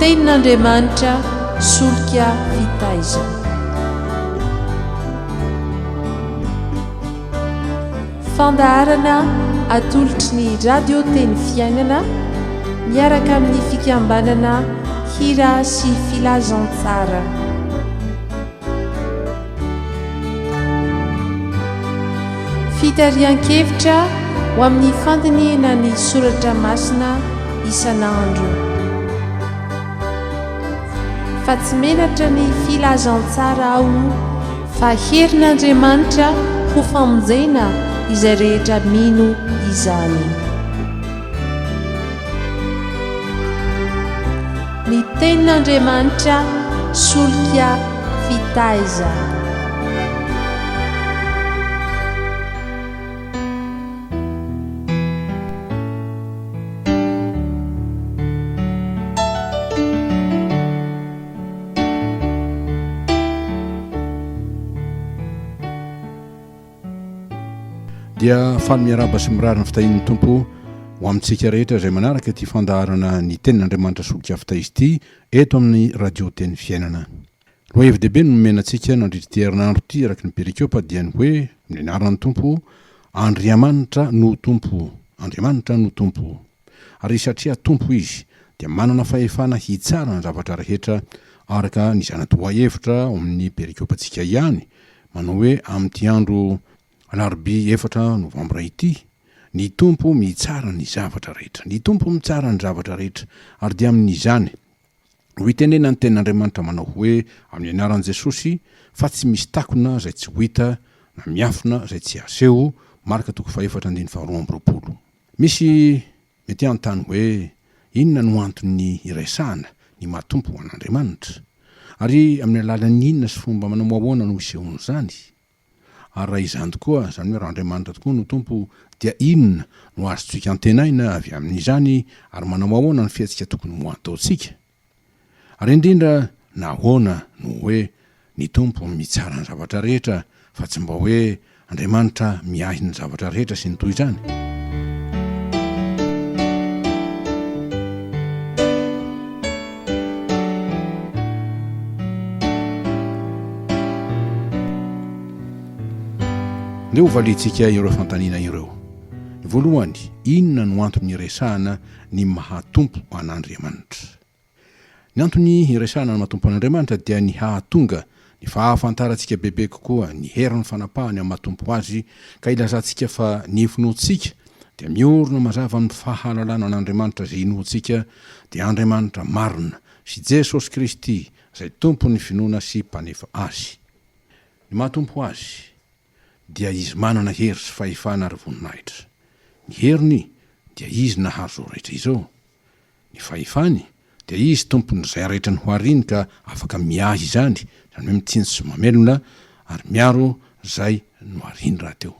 Tenin'Andriamanitra solika fitaizana. Fandaharana atolotry ny Radio Teny Fiainana miaraka amin'ny fikambanana Hira sy Filazantsara. Fitarihan-kevitra ho amin'ny fandinihina ny soratra masina isan'andro. Fa tsy menatra ny filazantsara aho fa herin'Andriamanitra ho famonjena izay rehetra mino izany. Ny Tenin'Andriamanitra solika fitaizana. Dia faly miarahaba sy mirary ny fitahian'ny Tompo ho amintsika rehetra izay manaraka ity fandaharana ny Tenin'Andriamanitra Solok'Afo izy ity eto amin'ny Radio Teny Fiainana. Lohahevi-dehibe no nomena antsika nandritra ity herinandro ity araka ny perikopa dia ny hoe amin'ny anaran'ny Tompo, Andriamanitra no Tompo, Andriamanitra no Tompo. Ary satria Tompo Izy dia manana fahefana hitsara ny zavatra rehetra araka ny zana-dohahevitra ao amin'ny perikopantsika ihany manao hoe amin'ity andro alarobia efatra novambra ity, ny Tompo mitsara ny zavatra rehetra. Ny Tompo mitsara ny zavatra rehetra ary dia amin'izany no itenenan'ny Tenin'Andriamanitra manao hoe amin'ny anaran'i Jesosy fa tsy misy takona izay tsy ho hita na miafina izay tsy haseho, Marka toko fahefatra andininy faharoa amby roapolo. Misy mety hanontany hoe inona no antony iresahana ny maha Tompo ho an'Andriamanitra? Ary amin'ny alalan'ny inona sy fomba manao ahoana no isehoan'izany? Ary raha izany tokoa, izany hoe raha Andriamanitra tokoa no Tompo, dia inona no azontsika antenaina avy amin'izany ary manao ahoana ny fihetsika tokony ho ataontsika? Ary indrindra nahoana no hoe ny Tompo mitsara ny zavatra rehetra fa tsy mba hoe Andriamanitra miahy ny zavatra rehetra sy ny toy izany? Ndeha hovaliantsika ireo fanontaniana ireo. Ny voalohany, inona no antony iresahana ny maha Tompo an'Andriamanitra? Ny antony hiresahana ny maha Tompo an'Andriamanitra dia ny hahatonga ny fahafantarantsika bebe kokoa ny herin'ny fanapahany amin'ny maha Tompo Azy ka hilazantsika fa ny finoantsika dia miorina mazava amin'ny fahalalana an'Andriamanitra izay inoantsika dia Andriamanitra marina sy Jesosy Kristy izay Tompon'ny finoana sy Mpanefa azy. Ny maha Tompo Azy dia Izy manana hery sy fahefana ary voninahitra. Ny heriny dia Izy nahary izao rehetra izao. Ny fahefany dia Izy tompon'izay rehetra nohariny ka afaka miahy izany, izany hoe mitsinjo sy mamelona ary miaro izay nohariny rahateo.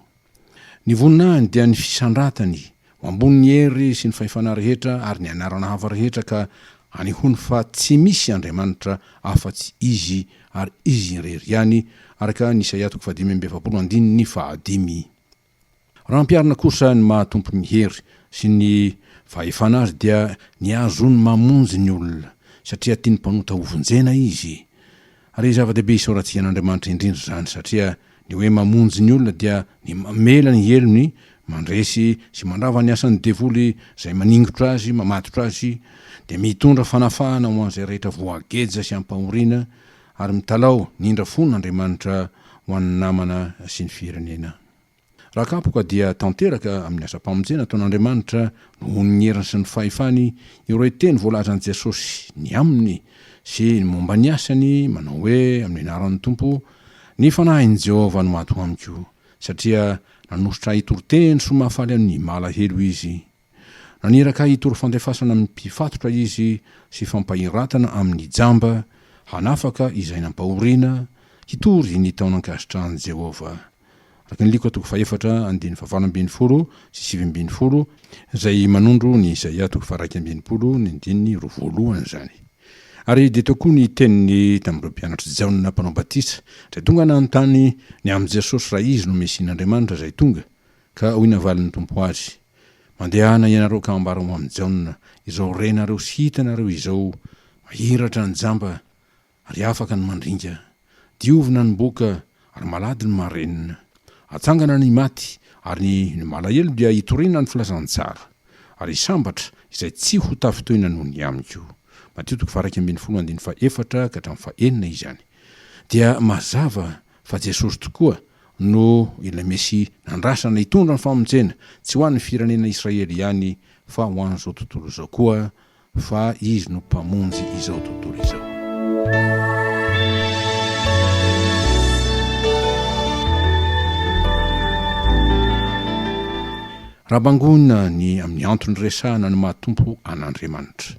Ny voninahiny dia ny fisandratany ho ambonin'ny hery sy ny fahefana rehetra ary ny anarana hafa rehetra ka anehoany fa tsy misy Andriamanitra afa-tsy Izy ary Izy irery ihany, araka ny Isaia toko fahadimy amby efapolo andininy fahadimy. Raha ampiharina kosa ny maha tompon'ny hery sy ny fahefana azy dia ny hahazoany mamonjy ny olona satria tian'ny mpanota hovonjena izy. Ary zava-dehibe isaorantsika an'Andriamanitra indrindra izany satria ny hoe mamonjy ny olona dia ny mamela ny helony, mandresy sy mandrava ny asan'ny devoly izay maningotra azy, mamatotra azy, dia mitondra fanafahana ho an'izay rehetra voageja sy ampahoriana ary mitalaho ny indra fon'Andriamanitra ho an'ny namana sy ny firenena. Raha kapoka dia tanteraka amin'ny asam-pamonjena ataon'Andriamanitra noho ny heriny sy ny fahefany ireo teny voalazan'i Jesosy ny aminy sy ny momba ny asany manao hoe amin'ny anaran'ny Tompo, Ny fanahin'i Jehovah no ato amiko, satria nanosotra ahy hitory teny soa mahafaly amin'ny malahelo Izy. Naniraka ahy hitory fandefasana amin'ny mpifatotra Izy sy fampahiratana amin'ny jamba, hanafaka izay nampahoriana, hitory ny taona ankasitrahan'i Jehovah. Araka ny Lioka toko fahefatra andininy fahavalo ambin'ny folo sy 19, izay manondro ny Isaia toko faha-61 ny andininy roa voalohany izany. Ary dia teo koa ny teniny tamin'ireo mpianatr'i Jaona Mpanao Batisa, izay tonga nanontany ny amin'i Jesosy raha Izy no Mesian'Andriamanitra izay tonga, ka hoy navalin'ny Tompo azy, Mandehana ianareo ka ambarao amin'i Jaona izao renareo sy hitanareo izao. Mahiratra ny jamba ary afaka ny mandringa, diovina ny boka ary malady ny marenina, atsangana ny maty ary ny malahelo dia hitoriana ny filazantsara, ary sambatra izay tsy ho tafintohina noho ny amiko. Matio toko faha-11 andininy faha-4 ka hatramin'ny faha-6 izany. Dia mazava fa Jesosy tokoa no ilay Mesia nandrasana hitondra ny famonjena, tsy ho an'ny firenena Israely ihany fa ho an'izao tontolo izao koa, fa Izy no Mpamonjy izao tontolo izao. Raha bangoina ny amin'ny antony resahana ny maha Tompo an'Andriamanitra,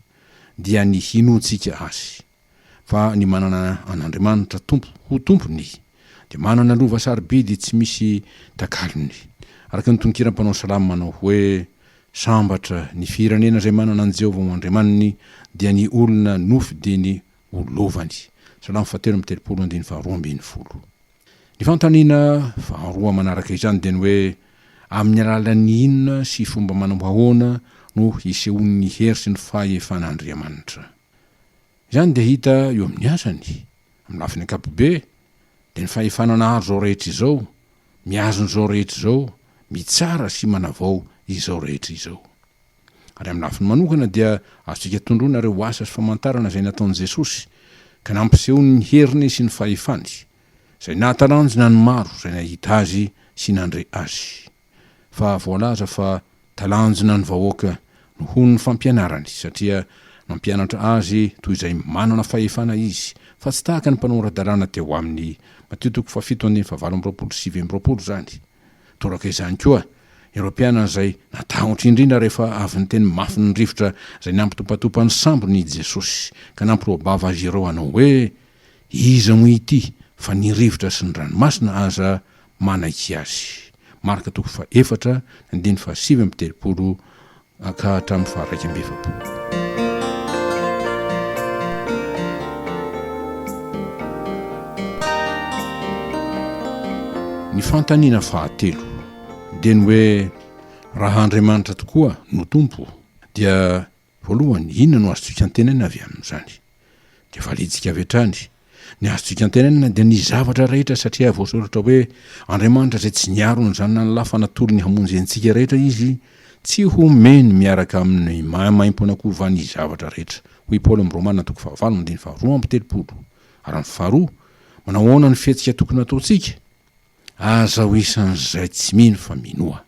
dia ny hinoantsika Azy. Fa ny manana an'Andriamanitra Tompo ho Tompony, dia manana lova sarobidy tsy misy takalony. Araka ny tononkira mpanao salamo manao hoe, Sambatra ny firenena izay manana an'i Jehovah ho Andriamaniny, dia ny olona nofidiny ho lovany. Salamo fahatelo amby telopolo andininy faharoa ambin'ny folo. Ny fanontaniana faharoa manaraka izany dia ny hoe, Amin'ny alalan'ny inona sy fomba manao ahoana no hisehoan'ny hery sy ny fahefan'Andriamanitra? Izany dia hita eo amin'ny asany, amin'ny lafiny ankapobe, dia ny fahefana nahary izao rehetra izao, mihazona izao rehetra izao, mitsara sy manavao izao rehetra izao. Ary amin'ny lafiny manokana dia azontsika tondroina ireo asa sy famantarana izay nataon'i Jesosy, ka nampisehoany ny heriny sy ny fahefany, izay nahatalanjona ny maro izay nahita Azy sy nandre Azy. Fa voalaza fa talanjona ny vahoaka nohon'ny fampianarany, satria nampianatra azy toy izay manana fahefana izy, fa tsy tahaka ny mpanora-dalàna teo aminy. Matio toko fahafito andininy fahavalo amby roapolo sy 29 izany. Toraka izany koa, ireo mpianany izay natahotra indrindra rehefa avy niteny mafy ny rivotra izay nampitopatopa ny sambony i Jesosy, ka nampiloa-bava azy ireo hanao hoe, Iza moa ity fa ny rivotra sy ny ranomasina aza manaiky azy? Marka toko fahaefatra, andininy fahasivy amby telopolo ka hatramin'ny faha-iraika amby efapolo. Ny fanontaniana fahatelo dia ny hoe, Raha Andriamanitra tokoa no Tompo, dia Voalohany, inona no azontsika antenaina avy amin'izany? Dia valiantsika avy hatrany, Ny azontsika antenaina dia ny zavatra rehetra satria voasoratra hoe, Andriamanitra izay tsy niaro ny Zanany lahy fa natolony hamonjy antsika rehetra Izy, tsy homeny miaraka aminy maimaimpoana koa va ny zavatra rehetra? Hoy i Paoly amin'ny Romana toko fahavalo andininy faharoa amby telopolo. Ary ny faharoa, manao ahoana ny fihetsika tokony hataontsika? Aza ho isan'izay tsy mino fa minoa.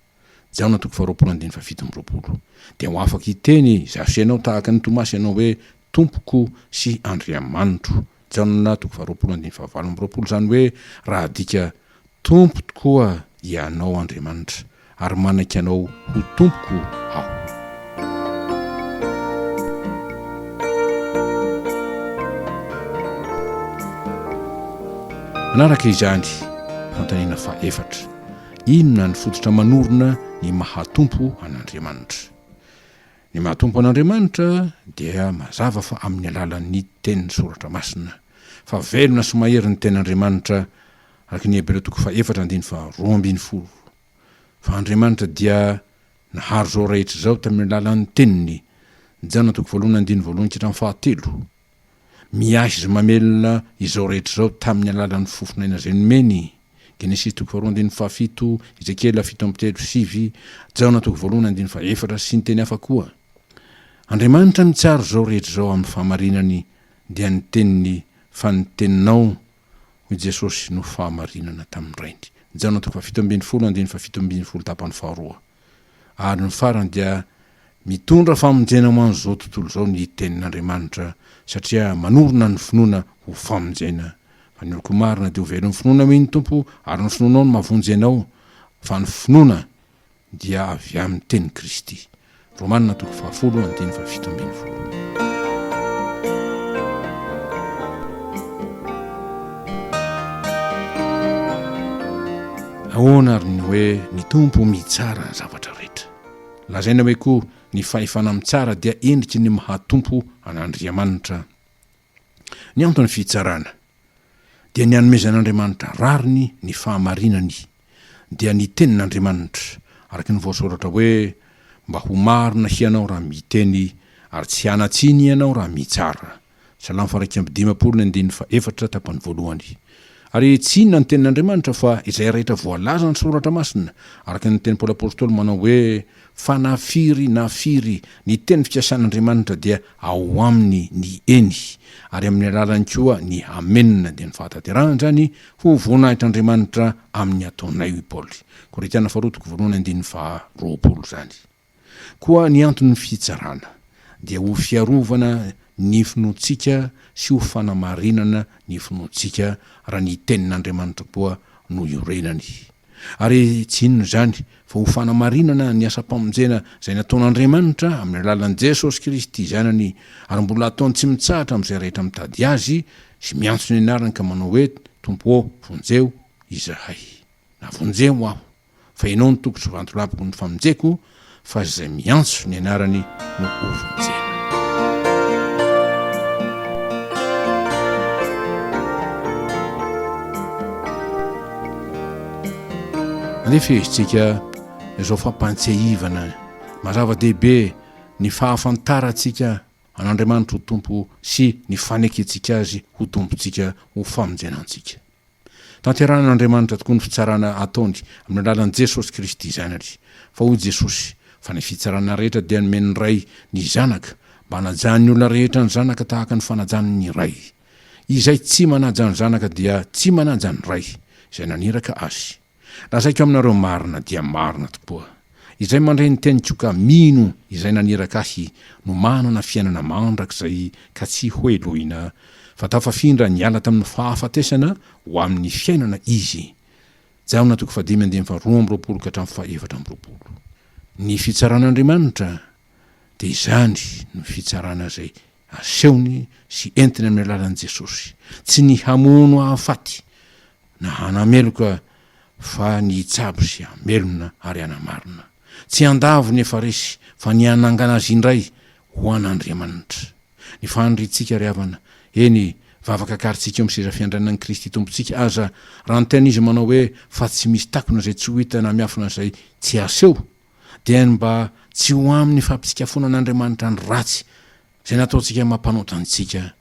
Jaona toko faharoapolo andininy fahafito amby roapolo. Dia ho afaka hiteny izaho sy ianao tahaka an'i Tomasy ianao hoe, Tompoko sy Andriamanitro. Jaona toko faharoapolo andininy fahavalo amby roapolo Izany hoe raha adika Tompo tokoa Ianao Andriamanitra, ary manaiky Anao ho Tompoko aho. Manaraka izany, fanontaniana fahefatra, Inona ny fototra manorina ny maha Tompo an'Andriamanitra? Ny maha Tompo an'Andriamanitra dia mazava fa amin'ny alalan'ny tenin'ny Soratra Masina, fa velona sy mahery ny tenin'Andriamanitra, araka ny Hebreo toko fahefatra andininy faharoa ambin'ny folo. Fa Andriamanitra dia nahary izao rehetra izao tamin'ny alalan'ny teniny, Jaona toko voalohany andininy voalohany ka hatramin'ny fahatelo. Miahy izay mamelona izao rehetra izao tamin'ny alalan'ny fofon'aina izay nomeny, Genesisy toko faharoa andininy fahafito, Ezekiela 37 9, Jaona toko voalohany andininy fahefatra sy ny teny hafa koa. Andriamanitra mitsara izao rehetra izao amin'ny fahamarinany dia ny teniny fa ny teninao hoy Jesosy no fahamarinana tamin'ny Rainy. Jaona toko faha-17 andininy faha-17 tapany faharoa. Ary ny farany dia mitondra famonjena ho an'izao tontolo izao ny tenin'Andriamanitra satria manorina ny finoana ho famonjena. Fa ny oloko marina dia ho velon'ny finoana hoy ny Tompo ary ny finoanao no mahavonjy anao fa ny finoana dia avy amin'ny tenin'i Kristy. Romana toko fahafolo andininy faha-17. Ahoana ary ny hoe ny Tompo mitsara ny zavatra rehetra? Lazaina hoe koa ny fahefana mitsara dia endriky ny maha Tompo an'Andriamanitra. Ny anton'ny fitsarana dia ny hanomezan'Andriamanitra rariny ny fahamarinany, dia ny tenin'Andriamanitra, araka ny voasoratra hoe, Mba ho marina hianao raha miteny, ary tsy hanan-tsiny hianao raha mitsara. Salamo faha-51 ny andininy faha-efatra tapany voalohany. Ary tsy inona ny tenin'Andriamanitra fa izay rehetra voalazan'ny Soratra Masina, araka ny tenin'i Paoly Apostoly manao hoe, Fa na firy na firy ny teny fikasan'Andriamanitra dia ao aminy ny eny, ary amin'ny alalany koa ny amena, dia ny fahatanterahana izany ho voninahitr'Andriamanitra amin'ny ataonay, hoy Paoly. Korintiana faharoa toko voalohany andininy faha-20 izany. Koa ny anton'ny fitsarana dia ho fiarovana ny finoantsika sy ho fanamarinana ny finoantsika raha ny Tenin'Andriamanitra koa no iorenany. Ary tsy inona izany fa ho fanamarinana ny asam-pamonjena izay nataon'Andriamanitra amin'ny alalan'i Jesosy Kristy Zanany ary mbola ataony tsy mitsahatra amin'izay rehetra mitady Azy sy miantso ny anarany ka manao hoe, Tompo ô, vonjeo izahay. Na vonjeo aho. Fa ianao no toko sy vantolapiko ny famonjeko, fa izay miantso ny anarany no hovonjena. Andeha fehezintsika izao fampantsiahivana maha zava-dehibe ny fahafantarantsika an'Andriamanitra ho Tompo sy ny fanekentsika Azy ho Tompontsika ho famonjena antsika. Tanterahin'Andriamanitra tokoa ny fitsarana ataony amin'ny alalan'i Jesosy Kristy Zanany. Fa hoy Jesosy, Fa ny fitsarana rehetra dia nomen'ny Ray ny Zanaka, mba hanajan'ny olona rehetra ny Zanaka tahaka ny fanajany ny Ray. Izay tsy manaja ny Zanaka dia tsy manaja ny Ray, izay naniraka Azy. Lazaiko aminareo marina dia marina tokoa, izay mandre ny teniko ka mino izay naniraka Ahy no manana fiainana mandrakizay ka tsy hohelohina, fa tafafindra niala tamin'ny fahafatesana ho amin'ny fiainana izy. Jaona toko fahadimy andininy faharoa amby 20 ka hatramin'ny faha-24. Ny fitsaran'Andriamanitra dia izany no fitsarana izay asehony sy entiny amin'ny alalan'i Jesosy. Tsy ny hamono hahafaty na hanameloka fa ny hitsabo sy hamelona ary hanamarina. Tsy handavo ny efa resy fa ny hanangana azy indray ho an'Andriamanitra. Ny faniriantsika ry havana, eny, vavaka akarintsika eo amin'ny seza fiandrianan'i Kristy Tompontsika aza raha niteny Izy manao hoe fa tsy misy takona izay tsy ho hita na miafina izay tsy haseho, dia ny mba tsy ho amin'ny fampitsikafonan'Andriamanitra ny ratsy izay nataontsika mampanota antsika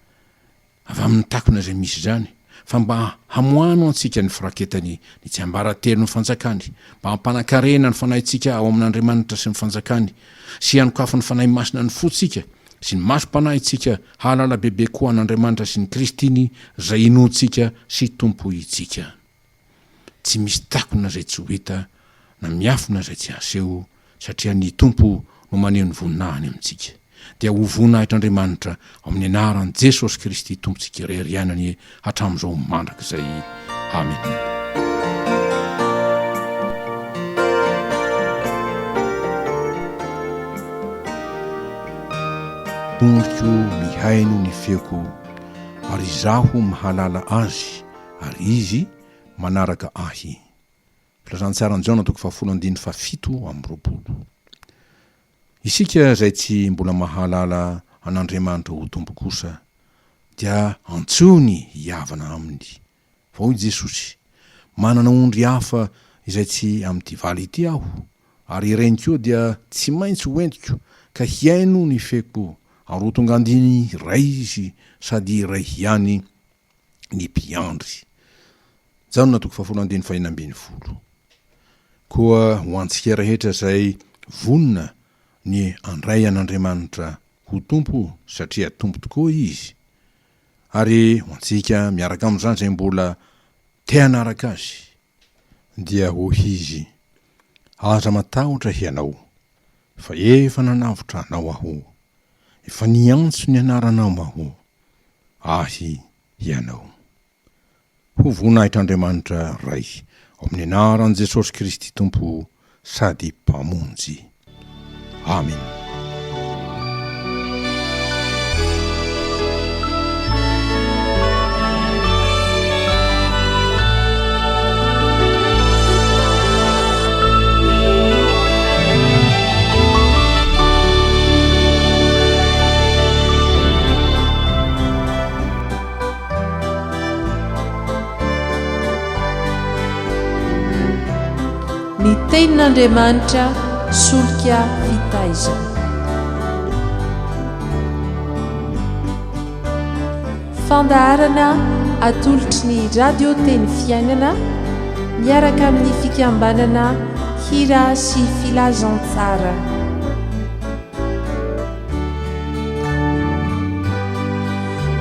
avy amin'ny takona izay misy izany, fa mba hamoano antsika ny firaketany ny tsiambaratelon'ny fanjakany, mba hampanan-karena ny fanahintsika ao amin'Andriamanitra sy ny fanjakany, sy hanokafan'ny Fanahy Masina ny fontsika sy ny masom-panahintsika hahalala bebe koa an'Andriamanitra sy ny Kristiny izay inoantsika sy tompointsika. Tsy misy takona izay tsy ho hita na miafina izay tsy haseho, satria ny Tompo no maneho ny voninahiny amintsika. Dia ho voninahitr'Andriamanitra ao amin'ny anaran'i Jesosy Kristy Tompontsika irery ihany anie hatramin'izao mandrakizay. Amena. Ondriko mihaino ny feoko, ary izaho mahalala azy, ary izy manaraka ahy. Filazantsaran'i Jaona toko fahafolo andininy fahafito amby 20. Isika izay tsy mbola mahalala an'Andriamanitra ho Tompo kosa dia antsoiny hihavana Aminy. Fa hoy Jesosy, Manana ondry hafa izay tsy amin'ity vala ity Aho, ary ireny koa dia tsy maintsy ho entiko ka hihaino ny feko, ary ho tonga andiny iray izy sady iray ihany ny mpiandry. Jaona toko fahafolo andininy fahenina ambin'ny folo. Koa ho antsika rehetra izay vonona ny handray an'Andriamanitra ho Tompo satria Tompo tokoa Izy, ary ho antsika miaraka amin'izany izay mbola te hanaraka Azy, dia hoy Izy, Aza matahotra hianao, fa efa nanavotra anao Aho, efa niantso ny anaranao Aho, Ahy hianao. Ho voninahitr'Andriamanitra Ray, ao amin'ny anaran'i Jesosy Kristy Tompo sady Mpamonjy. Amena. Ny Tenin'Andriamanitra solika fitaizana. Fandaharana atolotry ny Radio Teny Fiainana miaraka amin'ny fikambanana Hira sy Filazantsara.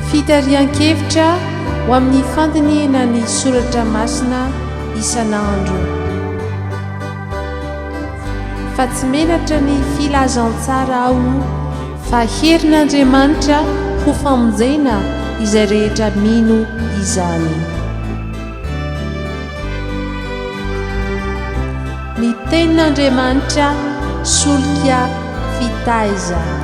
Fitarihan-kevitra ho amin'ny fandinihina ny soratra masina isan'andro. Fa tsy menatra ny filazantsara aho fa herin'Andriamanitra ho famonjena izay rehetra mino izany. Ny tenin'Andriamanitra solika fitaizana.